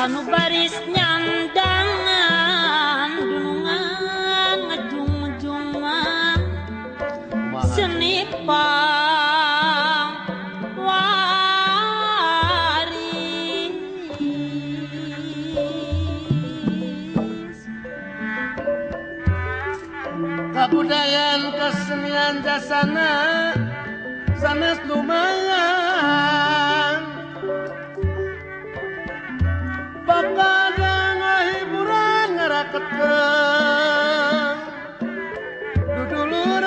Anu baris nyandangan dunungan ngejung-jungan senipang waris. Kabudayaan kesenian jasana sanes lumayan. Bakada ngahiburan ngaraketkeun duduluran.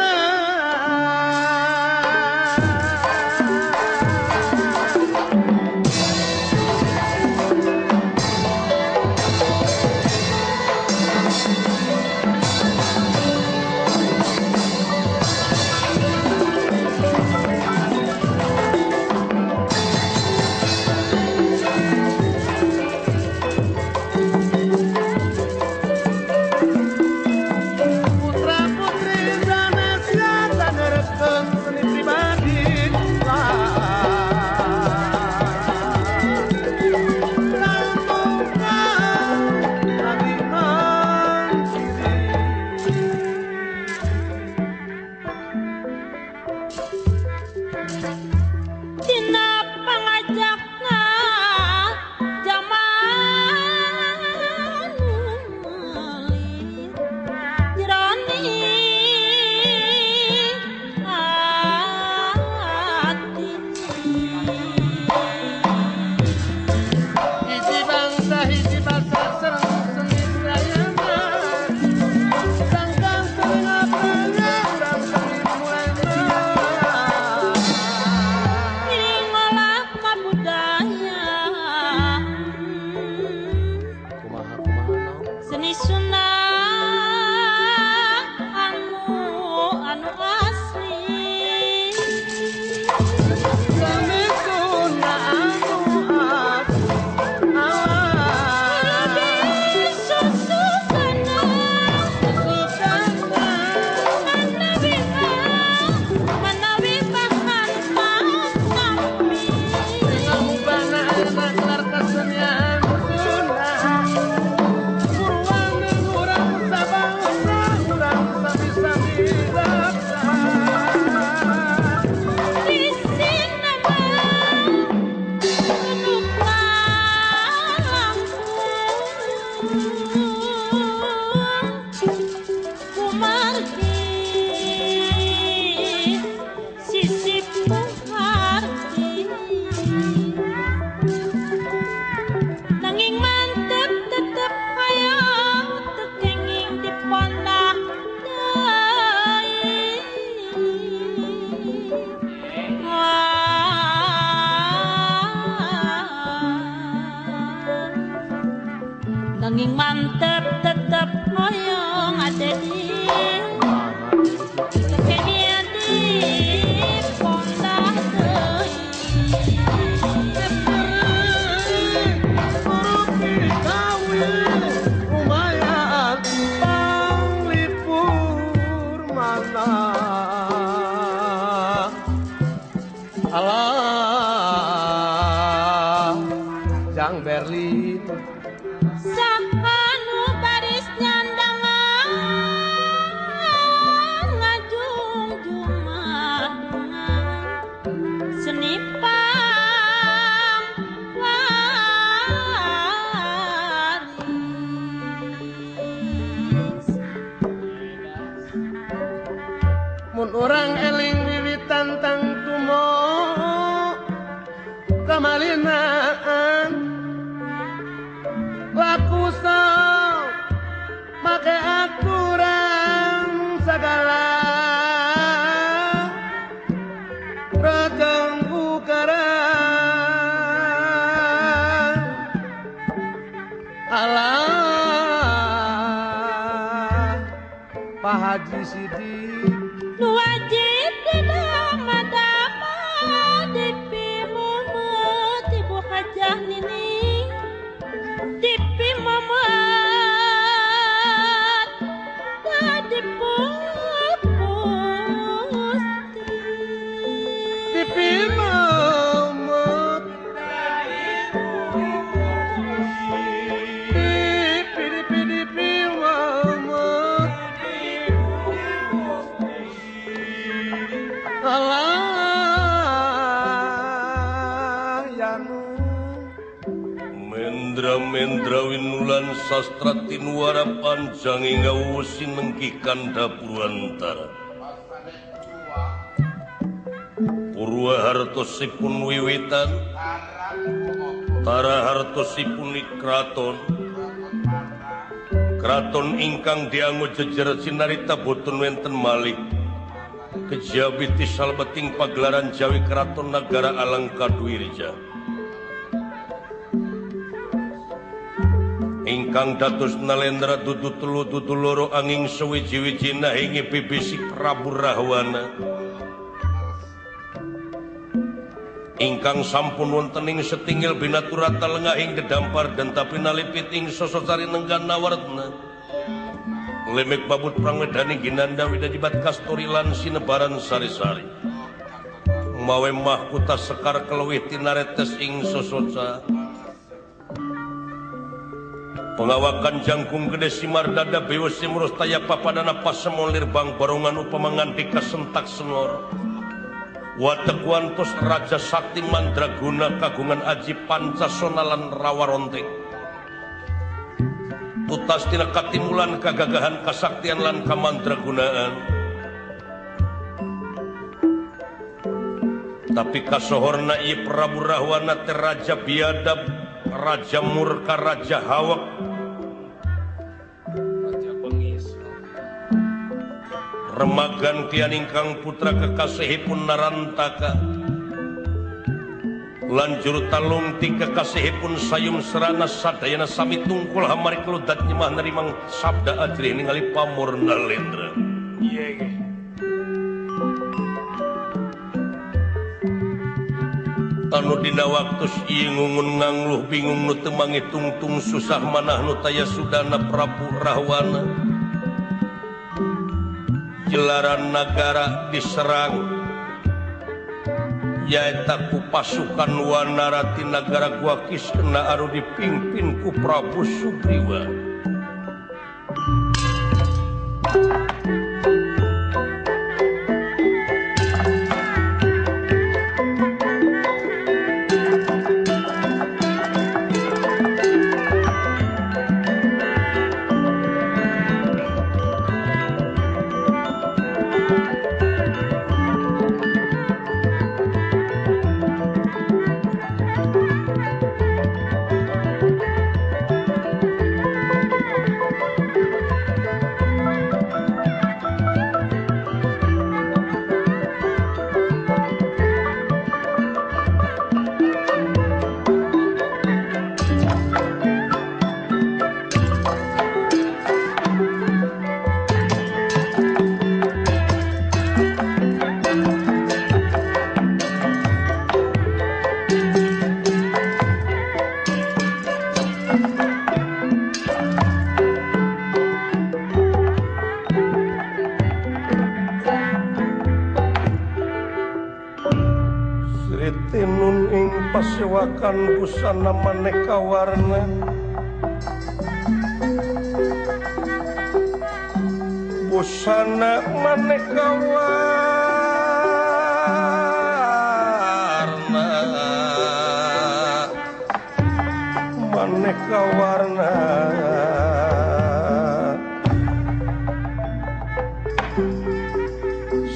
Nanging mantep tetep moyong adedi Alah Jang Berlin sahanu baris nyandangan ngajung-jung seni pang waris mun urang eling wiwitan tang tumo kamalinaan laku sok make aturan segala rajang ukaran alah Pak Haji Sidik nu wajib didama-dama dipimumet Ibu Hajah Nining dipimumet dadipupusti dipimumet dipimumet alah yanu Mendra mendra winulan sastra tinuara panjang hingga wusi nenggih kanda Purwantara. Purwa hartosipun wiwitan, tara hartosipun kraton. Kraton ingkang dianggo jejer sinarita boten wenten malih. Kejawi salbeting pagelaran Jawi Kraton Nagara Alangka Dwirja. Ingkang dados nalendra dudu telu dudu loro angin sewiji-wiji nahingi bibisi Prabu Rahwana. Ingkang sampun wonten ing setingil binaturata lengahing dedampar dan tapi nalipit ing sosocari nenggan nawartna. Lemek babut prangwedani ginanda widajibat kasturi lan sinebaran sari-sari. Mawe mahkuta sekar keluwih tinaretes ing sosoca. Pengawakan jangkung gede simar dada bewos simurus taya papadana pasemon lirbang barongan upama nganti kasentak sengor. Watek wantos raja sakti mandraguna kagungan aji pancasona lan rawaronte. Tutas tina katimulan kagagahan kasaktian lan kamandragunaan. Tapi kasohorna ieu Prabu Rahwana teh raja biadab, raja murka, raja hawak, raja bengis. Remagan tian ingkang putra kekasihipun Narantaka. Lanjur talung ti kekasihipun sayum serana sadayana sami tungkul hamari keludat nyemah nerimang sabda ajrih ningali pamor Nalendra. Iya. Anu dina waktu ieu ngungun ngangluh bingung nu teu mangitungtung susah manah nu taya sudana Prabu Rahwana. Jelaran nagara diserang nyaeta ku pasukan Wanara ti nagara Gua Kiskena anu dipimpin ku Prabu Sugriwa. pasewakan busana maneka warna busana maneka warna maneka warna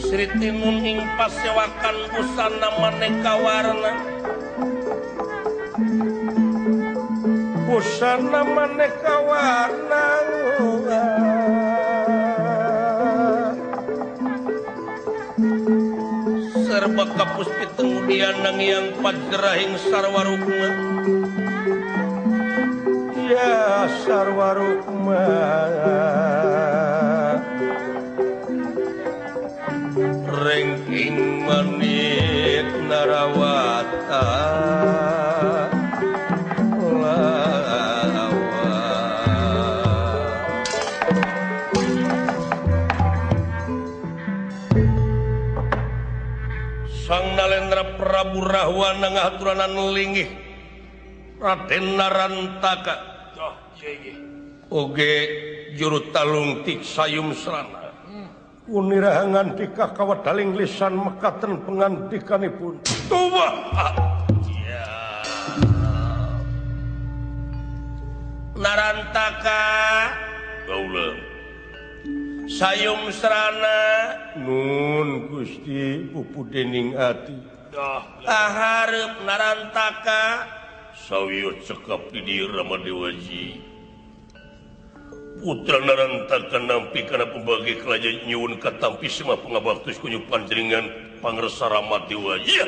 Sri Tinun ing pasewakan busana maneka warna busana maneka warna serba kapus pitengudian nang yang pajrahing sarwarukma ya sarwarukma rengking manik narawata lawa Sang Nalendra Prabu Rahwana ngahaturanan linggih Raden Narantaka oge juru talung tik sayum serana uniraha ngandika kawedaling lisan mekaten pengandikanipun tuwa ya. Narantaka kaula sayum serana nun Gusti pupu dening ati ahareup Narantaka sawiyo cekap di dieu Rama Dewaji Putra Narantaka nampi kana pembagi kerajaan nyuwun katampi semah pangabaktos kunyu panjenengan pangresa Rama Dewa. Iya.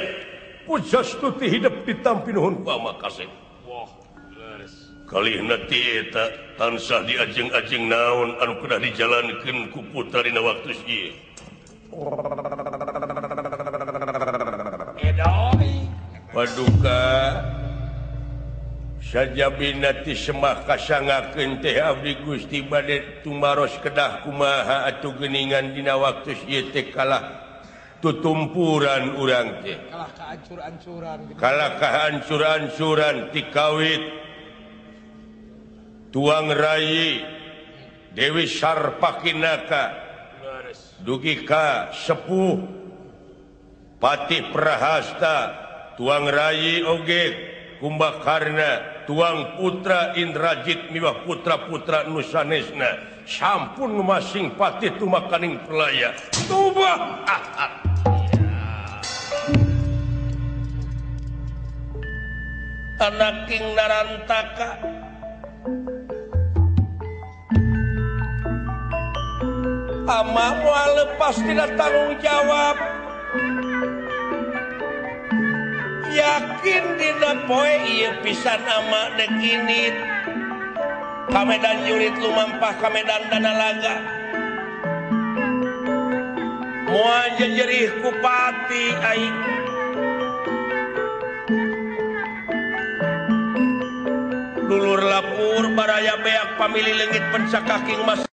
Pujastuti hidup ditampi nuhun ku ama kasih. Wah, leres. Kalihna ti eta tansah diajeng-ajeng naon anu kedah dijalankeun ku putra dina waktu ieu. Edoy. Paduka sajabina ti semah kasangakeun teh abdi Gusti bade tumaros kedah kumaha atuh geuningan dina waktu ieu teh kalah tutumpuran urang teh kalah kaancur-ancuran kalah kahancur-ancuran ti kawit tuang rayi Dewi Sarpakinaka dugi ka sepuh Patih Prahasta tuang rayi oge Kumbakarna tuang putra Indrajit miwah putra-putra nusanesna sampun masing patih tumakaning pelaya tubah anaking Narantaka ama moal lepas dina tanggung jawab yakin dina poe ieu pisan ama dek init ka Medan jurit lumampah ka Medan Danalaga moal jejerih ku pati aing dulur lapur baraya beak pamili leungit pencakaking mas.